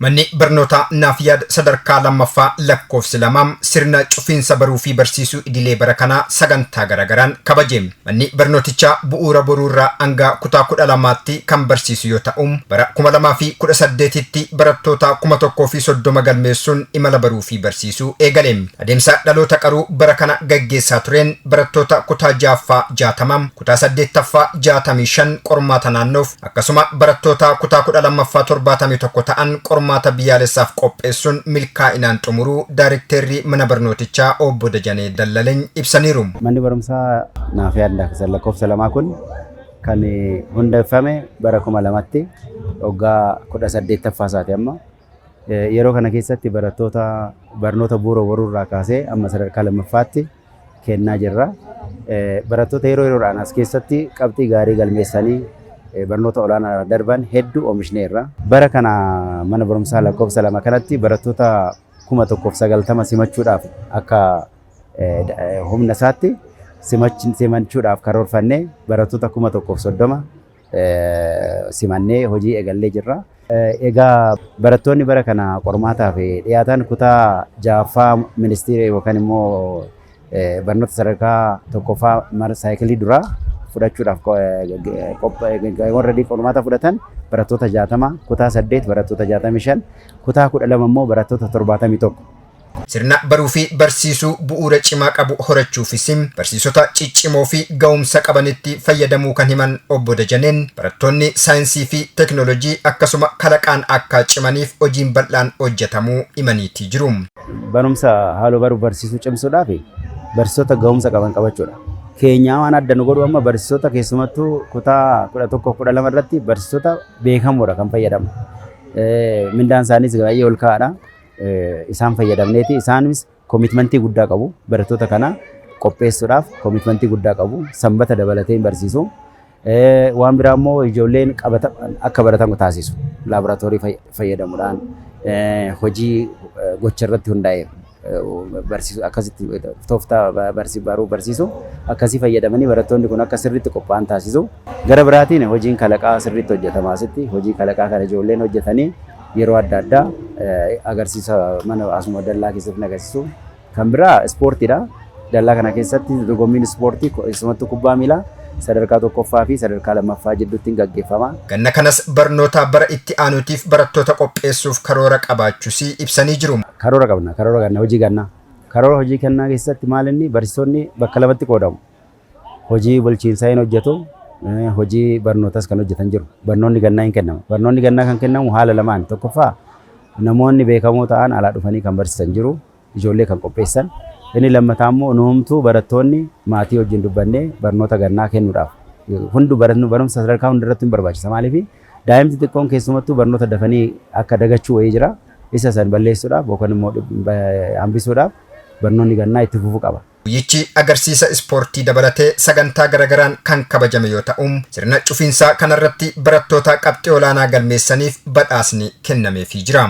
Manni barnootaa Naafyaad sadarkaa lammaffaa lakkoofsi lamaa sirna cufiinsa baruu fi barsiisuu idilee bara kanaa sagantaa garagaraan kabaje. Manni barnootichaa bu'uura boruurraa hanga kutaa 12tti kan barsiisu yoo ta'u, bara 2018tti barattoota 1030 galmeessuun imala baruu fi barsiisuu eegale. Adeemsa dhaloota qaruu bara kana gaggeessaa tureen barattoota kutaa 6ffaa 60, kutaa 8ffaa 65 qormaata naannoof, akkasuma barattoota kutaa 12ffaa 71 ta'an qormaata biyyaalessaaf qopheessuun milkaa'inaan xumuruu Daarekteerri mana barnootichaa Obbo Dajanee Dallaleny ibsaniiru. Manni barumsaa Naafyaad lakkoofsa lamaa kun kan hundeeffame bara 2000tti, waggaa 18ffaa isaati amma. Yeroo kana keessatti barattoota barnoota bu'uura boruurraa kaasee amma sadarkaa lammaffaatti kennaa jirra. Barattoota yeroo yeroodhaan as keessatti qabxii gaarii galmeessanii barnoota olaanaa darban hedduu oomishneerra. Bara kana mana barumsaa lakkoofsa lama kanatti barattoota 1090 simachuudhaaf akka humna isaatti simachuudhaaf karoorfannee barattoota 1030 simannee hojii eegallee jirra. Egaa barattoonni bara kana qormaataaf dhiyaatan kutaa ja'affaa ministeera yookaan immoo barnoota sadarkaa tokkoffaa saayikilii duraa fudhachuudhaaf warra qormaata fudhatan barattoota 60, kutaa 8 barattoota 65, kutaa 12 immoo barattoota 71. Sirna baruu fi barsiisuu bu'uura cimaa qabu horachuufis barsiisota ciccimoo fi ga'umsa qabanitti fayyadamuu kan himan Obbo Dajaneen, barattoonni saayinsii fi teekinooloojii akkasuma kalaqaan akka cimaniif hojiin bal'aan hojjetamuu himaniitii jiru. Barumsa haaloo baruu barsiisuu cimsuudhaaf barsiisota ga'umsa qaban qabachuudha. Keenyaa waan adda nu godhu amma barsiisota keessumattuu kutaa 11, 12 irratti barsiisota beekamoodha kan fayyadamu. Mindaan isaaniis baay'ee ol ka'aadha. Isaan fayyadamneeti, isaanis commitmentii guddaa qabu. Barattoota kana qopheessuudhaaf commitmentii guddaa qabu. Sanbata dabalatee hin barsiisu. Waan biraa immoo ijoolleen akka baratan taasisu. Laaboraatoorii fayyadamuudhaan hojii gocha irratti hundaa'e barsiisu, akkasitti tooftaa baruu barsiisu akkasii fayyadamanii barattoonni kun akka sirriitti qophaa'an taasisu. Gara biraatiin hojiin kalaqaa sirriitti hojjetama asitti. Hojii kalaqaa kana ijoolleen hojjetanii yeroo adda addaa agarsiisa mana asuma dallaa keessatti agarsiisu. Kan biraa ispoortiidha. Dallaa kana keessatti dorgommiin ispoortii, keessumattuu kubbaa miilaa, sadarkaa tokkoffaa fi sadarkaa lammaffaa jidduutti gaggeeffama. Ganna kanas barnoota bara itti aanuutiif barattoota qopheessuuf karoora qabaachuus ibsanii jiru. Karoora qabna. Karoora ganna hojii gannaa. Karoora hojii kennaa keessatti maal inni barsiisonni bakka lamatti qoodamu. Hojii bulchiinsaa hin hojjetu, hojii barnootas kan hojjetan jiru. Barnoonni gannaa hin kennamu. Barnoonni gannaa kan kennamu haala lamaan: tokkoffaa, namoonni beekamoo ta'an alaa dhufanii kan barsiisan jiru, ijoollee kan qopheessan. Inni lammataa immoo nuumtuu barattoonni maatii wajjin dubbannee barnoota gannaa kennuudhaaf. Hundu barumsa sadarkaa hundarratti hin barbaachisa. Maaliif, daa'imti xiqqoon keessumattuu barnoota dafanii akka dagachuu wayii jira. Isa san balleessuudhaaf yookaan immoo hambisuudhaaf barnoonni gannaa itti fufuu qaba. Guyyichi agarsiisa ispoortii dabalatee sagantaa garagaraan kan kabajame yoo ta'u, sirna cufiinsaa kanarratti barattoota qabxii olaanaa galmeessaniif badhaasni kennameefii jira.